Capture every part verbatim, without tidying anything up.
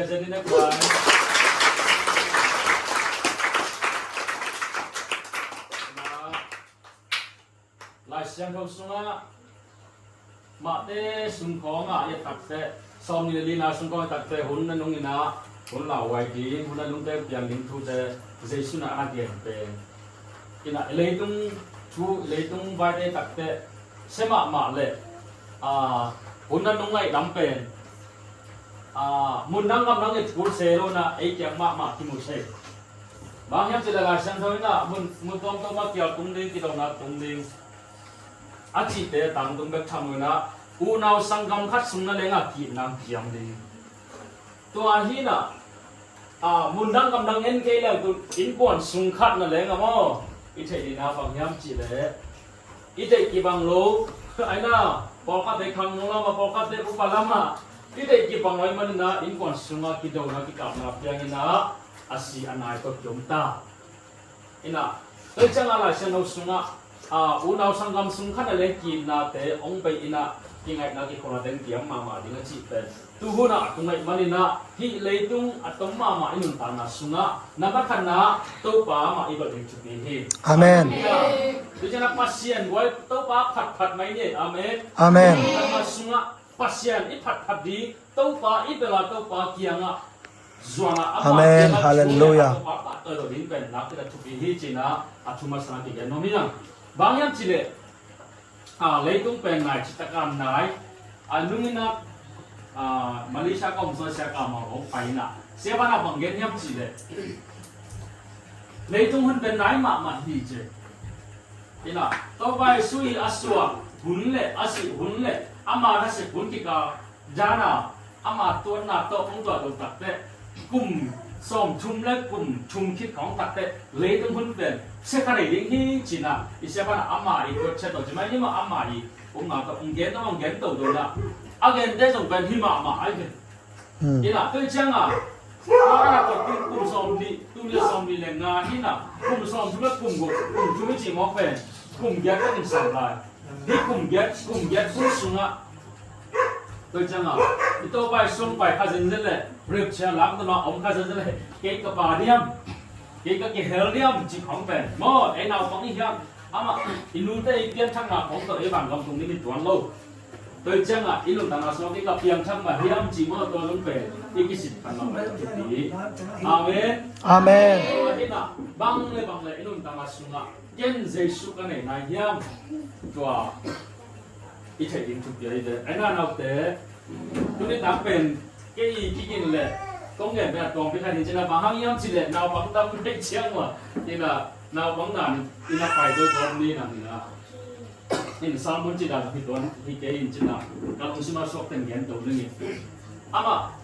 Lai Siangtho sungah Mate sungkhawngah i a takte, sawmnih le lina sungkhawng i a takte, hun na nung inah hun lauhuai ding, hun na nungte piang ding thute Jesu na a gen pen inah, leitung thu, leitung vaite i a takte sia mahmah le, a, hun na nung ngaih lam pen, a, mun dang gam dang i kul se lo na ei kiang mahmah kimu se. Bang hiam cih leh Lai Siangtho inah mun, mun tuamtuam ah kial tung ding, kidona tung ding a cihte tangtung bek tham lo inah, unau sanggam khat sung na lengah kihna kiam ding. Tua hi inah, a, mun dang gam dang en kei leng tu innkuan sung khat na lengah maw, i theih dihna bang hiam cih leh i deih kibang lo, a inah pawlkhatte khangno lamah, pawlkhatte upa lamah i deih kibang lo ahih manin ah innkuan sungah kidona kikapna piang inah a si a nai tawh kiom ta. Inah, tua ciangah Lai Siangtho sungah, a, unau sanggam sung khat na leng kihna-te hong bei inah kingaihna kikholna teng kiam mahmah ding a cih pen tu hunah a tung ahih manin ah hih leitung a tom mahmah i nuntakna sungah nambat khatna Topa amah i bawl ding thupi hi. Amen. Tua ciangah Pasian buai Topa phatphat mai ni. Amen. Amen. Nuntakna sungah Pasian i phatphat ding, Topa i bel a Topa kiangah zuan a, amah kiangah, Amen. Hallelujah. Topa pahtawi lo ding pen nakpi tak thupi hi ci-in ah a thu masa-in ah kigen nuam hi hang. Bang hiam cih leh, a, leitung pen nai, citak a nai, a, nung inah, a, Malaysia ka om sung sia ka mah hong pai inah, sia banah bang gen hiam cih leh, leitung hun pen nai mahmah hi ci. Inah, Topa Jesu i a suak hun le a sih hun le ama nasep hun kikal dan a, ama tuanna tawh hong tuah lo takteh, kum sawmthum le kum thum khit khawng takteh leitung hun pen sia ka nei ding hi ci-in ah, i sia banah ama i tuat ciat tawh ci mai ni maw, ama i omna tawh hong gen tawh hong gen to dawn ah, a gente zong pen hi mahmah ahi ve. Hmm. Inah, tua ciangah, a, a, tua kum sawmnih, kum le sawmnih le nga inah, kum sawmthum le kum guk, kum thum i cih mawk pen kum giat ka kum sam lai. Hih kum giat, kum giat kum sungah, tua ciangah, i Topa i sung pai kha zenzen le, rapture lam tawh a om kha zenzen le, kei ka pha diam, kei ka kihel diam cih khawng pen maw, ei naupang i hiam, amah i nute i pianthakna khawng tawh ei vangam tung ding i tuan lo. Tua ciangah i nuntakna sungah kei ka piangthak mah hiam cih maw, tua zong pen i kisit kha mah mah hi. Amen. Amen. Tua hi inah bang le bang le i nuntakna sungah ken Jesu ka nei nai hiam? Tua i theih ding thupi ahi ve. Ei na naute, tuni tak pen kei i kigin le kong gen pen a tuang pi kha ding ci-in ah, bang hang hiam cih leh naupang tam pen ciang mah, inah naupang na in a pai to tuan ni na inah. In Salmon ci dan hi tuan hi kei in ci-in ah, ka lungsim a suak teng gen to ding hi. Amah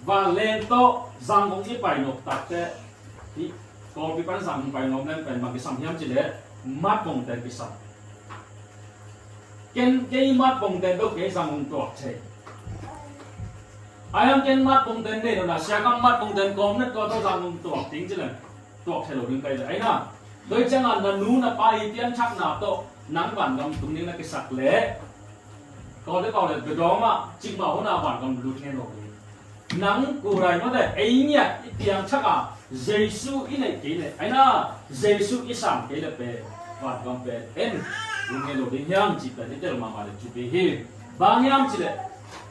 vanleng tawh zangkong i pai nop takteh, hih kawlpi pan zangkong pai nop leng pen bang kisam hiam cih leh, mat bongten kisam. Ken kei mat bongten tawh kei zangkong tuak thei. Ahi hang ken mat bongten nei lo na, siakam mat bongten kawm na tua tawh zangkong tuak ding ci leng, tuak thei lo ding ka hi ve. Ahi na, tua ciangah na nu na pa i pianthakna tawh nang vangam tung ding na kisak leh, kawlte pau le bedawng mah, cikmah hun a vangam lut ngei lo ding. Nang kurai mawte, ei ngiat i piangthak a, Jesu i neih kei leh, ahi na, Jesu i san kei leh pen vangam pen en lut ngei lo ding hiam cih pen i tel mahmah le thupi hi. Bang hiam cih leh,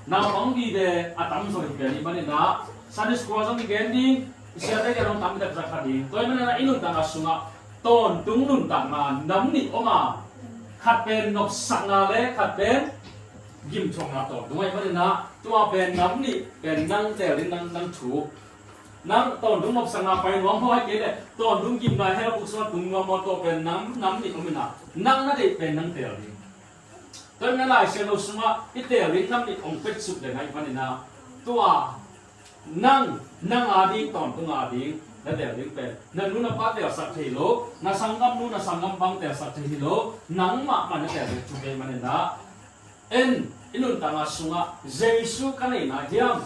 naupang vive a tamzaw hi pen i hih manin ah, Sunday school zong i gen ding, i siate gen zong tam i tak zak kha ding. Tua ahih manin ah i nuntakna sungah tawntung nuntakna nam nih om a, khat pen nopsakna le khat pen gimthuakna tawntung ahih manin ah, tua pen nam nih pen nang teel ding, nang, nang thu. Nang tawntung nopsakna pai nuam hawh ahih kei leh tawntung gimna hell buk sungah tung nuam hawh, tua pen nam, nam nih om in ah, nang na deih pen nang teel ding. Tua ahih manin ah Lai Siangtho sungah i teel ding nam nih hong petsuk den ahih manin ah, tua nang, nang a ding, tawntung a ding na teel ding pen na nu na pa teelsak thei lo, na sanggamnu na sanggampa teelsak thei hi lo, nangmah mah na teel ding thu kei manin ah, en, i nuntakna sungah Jesu ka nei nai hiam?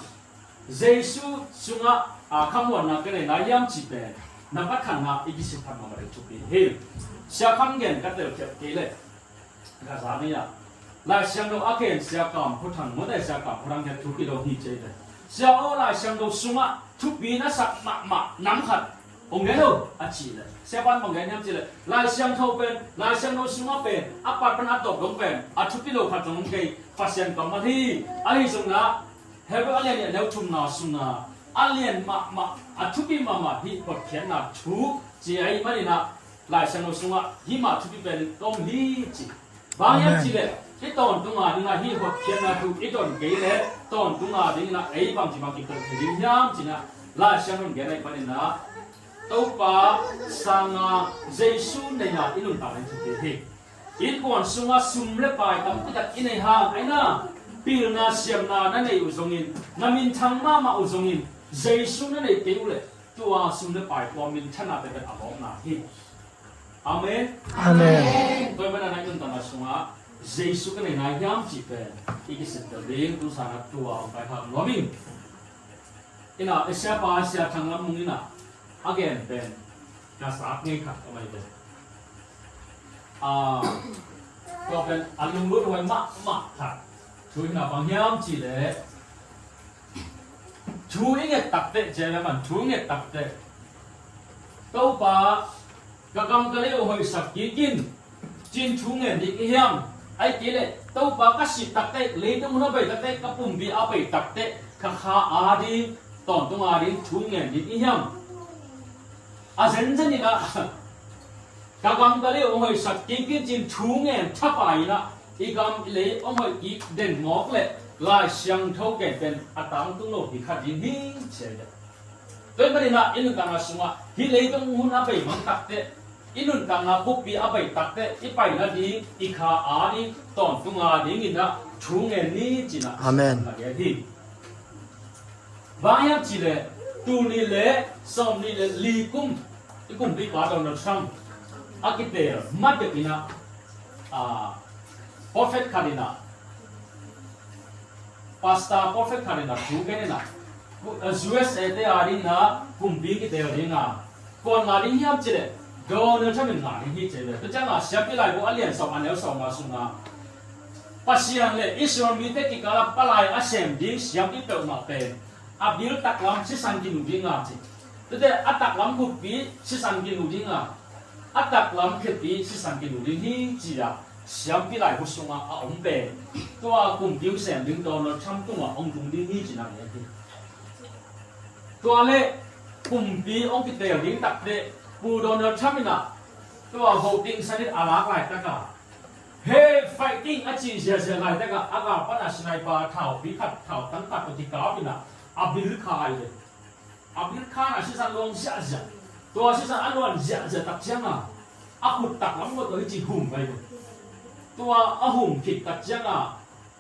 Jesu sungah, a, khamuanna ka nei nai hiam cih pen na patkhatna i kisit phat mahmah ding thupi hi. Sia Kham gen ka telkhialh kei leh, Gaza ni ah Lai Siangtho a khen Sia Kam Phu Thang, mawte Sia Kam Phu Thang khen thupi lo hi ci ei ve. Sia aw, Lai Siangtho sungah thupi na sak mahmah nam khat hong gen o a cih leh, Sia pan bang gen hiam cih leh, Lai Siangtho pen, Lai Siangtho sungah pen a pat pan a tawp dong pen a thupi lo khat zong om kei, Pasian kammal hi. Ahi zongin ah Hebrew a lian nih a neu thumna sungah a lian mahmah, a thupi mahmah hih hotkhiatna thu ci ahih manin ah Lai Siangtho sungah hih mah thupi pen om hi ci. Bang hiam cih leh, i tawntung a dingin ah hih hotkhiatna thu i don kei leh tawntung a dingin ah ei bangci bang kipan thei ding hiam ci-in ah Lai Siangtho in gen ahih manin ah Topa sanga Jesu nei-a i nuntakna i thupi hi. Innkuan sungah sum le pai tampi tak i nei hang, ahi na, pilna siamna na neih uh zongin, na minthang mahmah uh zongin, Jesu na neih kei uh leh tua sum le pai, tua minthanna pen a mawkna hi. Amen. Amen. Tua ahih manin ah i nuntakna sungah Jesu ka nei nai hiam cih pen i kisit ding, tu sangin ah tua hong paikhak nuam ing. Ina, i siapa, Sia Thang Lam Mung ina a gen pen ka zak ngei khat om ahi ve. Ah, tua pen a lunglut huai mahmah khat. Thu ina bang hiam cih leh, thu i nget takteh, ci ve man, thu i nget takteh, Topa, ka gam ka lei uh hoihsak kik in, ci-in thu ngen ding i hiam? Ahih kei leh Topa, ka sih takteh, leitung hun a bei takteh, ka pumpi a bei takteh, ka kha a ding, tawntung a ding thu ngen ding i hiam? A zenzen in ah ka gam ka lei uh hoihsak kik in, ci-in thu ngen thapai in ah i gam i lei hong hoih kik den mawk leh Lai Siangtho gen pen a tangtung lo hi kha ding hi, ci hi. Tua ahih manin ah i nuntakna sungah hih leitung hun a bei mang takteh, i nuntakna buppi a bei takteh, i pai nading, i kha a ding, tawntung a dingin ah thu ngen ni, ci-in ah Amen. A gen hi. Bang hiam cih leh, tul nih le sawmnih le li kum, i kumpipa Donald Trump a kiteel ma deuh in ah, ah, prophet khat in ah, pastor prophet khat in ah thu gen in ah, U S A te a dingin ah kumpi kiteel ding a, kua in ngah ding hiam cih leh Donald Trump in ngah ding hi, ci hi ve. Tua ciangin ah Siampi Laibu a lian sawm a neu sawmnga sungah Pasian le Israel mite kikal ah palai a sem ding siampi peuhmah pen a bil taklam sisan kinu ding a, ci. Tuate a taklam khutpi sisan kinu ding a, a taklam khetpi sisan kinu ding hi, ci-a Siampi Laibu sungah a om pen, tua kumpi hong sem ding Donald Trump tungah hong tung ding hi, ci-in ah gen hi. Tua leh kumpi hong kiteel ding takteh, Pu Donald Trump in ah tua ho tingsan in a lak laitak a, "Hey, fighting," a ci ziahziah laitak a, a gal pan a sniper thaupi khat, thautang khat tawh kikap in ah a bil kha hi ve. A bil kha in ah sisan luang ziahziah. Tua sisan a luan ziahziah tak ciangin a khut taklam khawng tawh hih ci hum pai hi ve. Tua a hum khit tak ciangin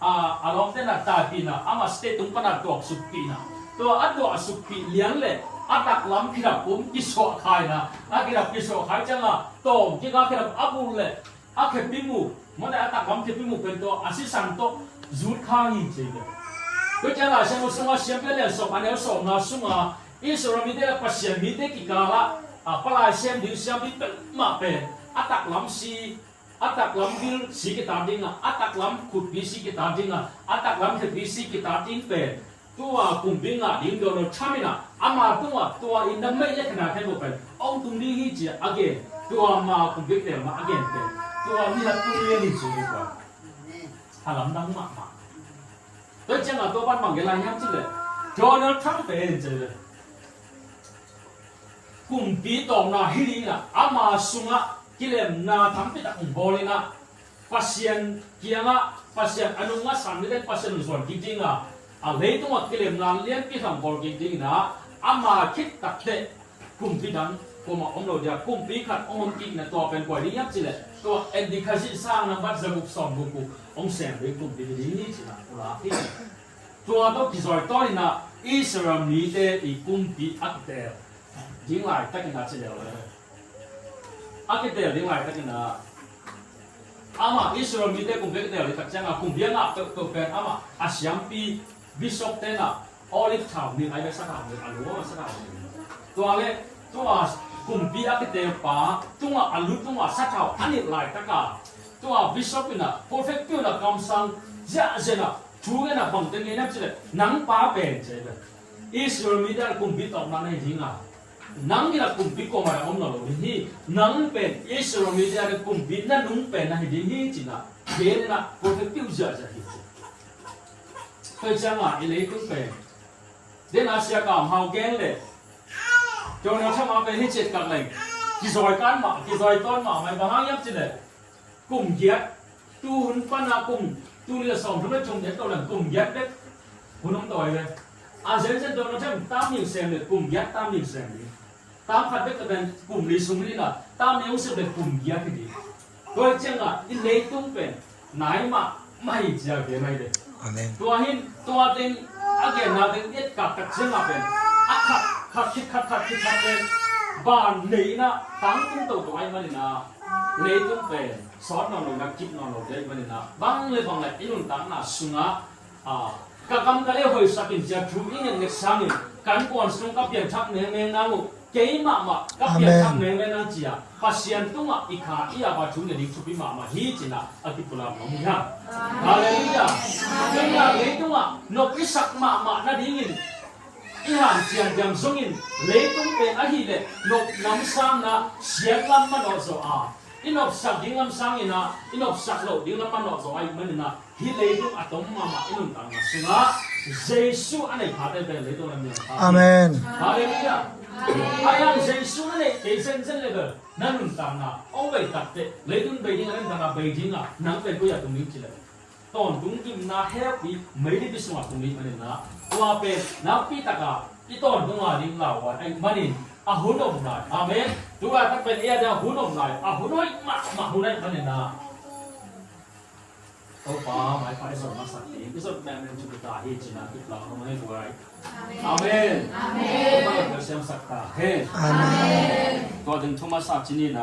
a, a lawmte in ah taipih in ah, amah stage tung pan a tuak sukpih in ah, tua a tuak sukpih lian leh a taklam khedap pum kisuah kha in ah, a khedap kisuah kha ciangin a tawm kik a, khedap a bul leh a khepi mu, mawte a taklam khepi mu pen tua a sisan tawh zut kha hi, ci hi ve. Tua ciangin Lai Siangtho sungah Siampi a lian sawm a neu sawmnga sungah Israel mite le Pasian mite kikal ah a palai sem ding siampi peuhmah pen a taklam si, a taklam bil si kitat ding a, a taklam khutpi si kitat ding a, a taklam khetpi si kitat ding pen tua kumpi ngah ding Donald Trump in ah ama tungah tua in na meih le khena khen lo pen hong tung ding hi, ci-a a gen. Tua ma kumpi teel mah a gen pen tua mi a tung lian hi, ci hi tua. A lamdang mahmah. Tua ciangin tua pan bang gen lai hiam cih leh, Donald Trump pen, ci hi ve, kumpi tawpna hi ding a, ama sungah kilemna tampi tak hong bawl in ah, Pasian kiangah, Pasian a nung a san mite Pasian hong zuan kik ding a, a leitungah kilemna lianpi hong bawl kik ding in ah, ama khit takteh kumpi dang kuamah om lo ding a, kumpi khat hong om kik in ah, tua pen kua hi ding hiam cih leh, tua Antichrist sang nambat zaguk sawmguk uh hong sem ding kumpi hi ding hi, ci-in ah pulak hi. Tua tawh kizui tawn in ah Israel mite i kumpi a kiteel ding laitak in ah ci leh, a kiteel ding laitak in ah, amah Israel mite kumpi a kiteel ding tak ciangin a kumpi a ngah peuhpeuh pen amah a siampi bishop te in ah olive thau nilh, ai ve, sathau nilh, a lu a sathau nilh. Tua leh tua kumpi a kiteelpa tungah, a lu tungah sathau a nilh laitak a, Tua bishop in ah, prophet piu in ah kamsang ziahziah in ah, thu ngen ah bang teng ngen hiam cih leh, nang pa pen ci hi ve. Israel mi ding kumpi tawpna na hi ding a, nang in ah kumpi kuamah ah om nawn lo ding hi. Nang pen Israel mi ding kumpi nanung pen na hi ding hi ci-in ah, gen in ah prophet piu ziahziah hi. Tua ciangin i leitung pen, den a sia kam hau gen leh, Donald Trump a pen hi ciat kak leng, kizawi kan mah, kizawi tawn mahmah, bang hang hiam cih leh, kum giat, tu hun pan a kum, tu ni le sawm thum le thum giat to leng kum giat bek hun om tawi ve. A zenzen Donald Trump tam ning sem le kum giat tam ning sem ding. Tam khat bek ka pen kum li sung hi na, tam ning sem le kum giat hi ding. Tua ciangin i leitung pen nai mahmah hi ci-a gen ahi ve. Amen. Tua hi in, tua teng a genna teng i et kak tak ciangin pen a khat khat khit khat khat khit khat pen ban nei in ah tangtung toto ahih manin ah, leitung pen sawt nawn lo, na kip nawn lo ding ahih manin ah, bang le bang le i nuntakna sungah, a, ka kam ka lei hoihsak in ci-a thu i ngetnget sangin, kan kuan sung ka piangthak mengmeng nang uh, kei mahmah ka piangthak mengmeng nang ci-a Pasian tungah i kha i ap a thu ngen ding thupi mahmah hi ci-in ah a kipulak nuam hi hang. Halleluiah. Tua hi in ah leitungah nop i sak mahmah nadingin i hanciam diam zongin, leitung pen ahih leh nop lam sangin ah siat lam manawh zawh a, i nopsak ding lam sangin ah i nopsak loh ding lam manawh zawh ahih manin ah, hih leitung a tom mahmah i nuntakna sungah Jesu a nei phate pen leitung lam niang pha hi. Amen. Halleluiah. Ahi hang Jesu na neih kei zenzen le bel, na nuntakna hong bei takteh, leitung bei ding a, na nuntakna bei ding a, nang pen koi ah tung ding cih leh, tawntung gimna heupi meilipi sungah tung ding manin ah, tua pen nakpi takin i tawntung a ding lauhuai ahih manin, a hun om lai. Amen. Tu laitak pen ei a ding a hun om lai, a hun hoih mahmah hun ahih manin ah, Topa maipha i zon masak ding, i zon mengmeng thupi ta hi ci-in ah kipulak nuam hi guai. Amen. Amen. Topa in siamsak ta hen. Amen. Tua ding thu masa ci ni na.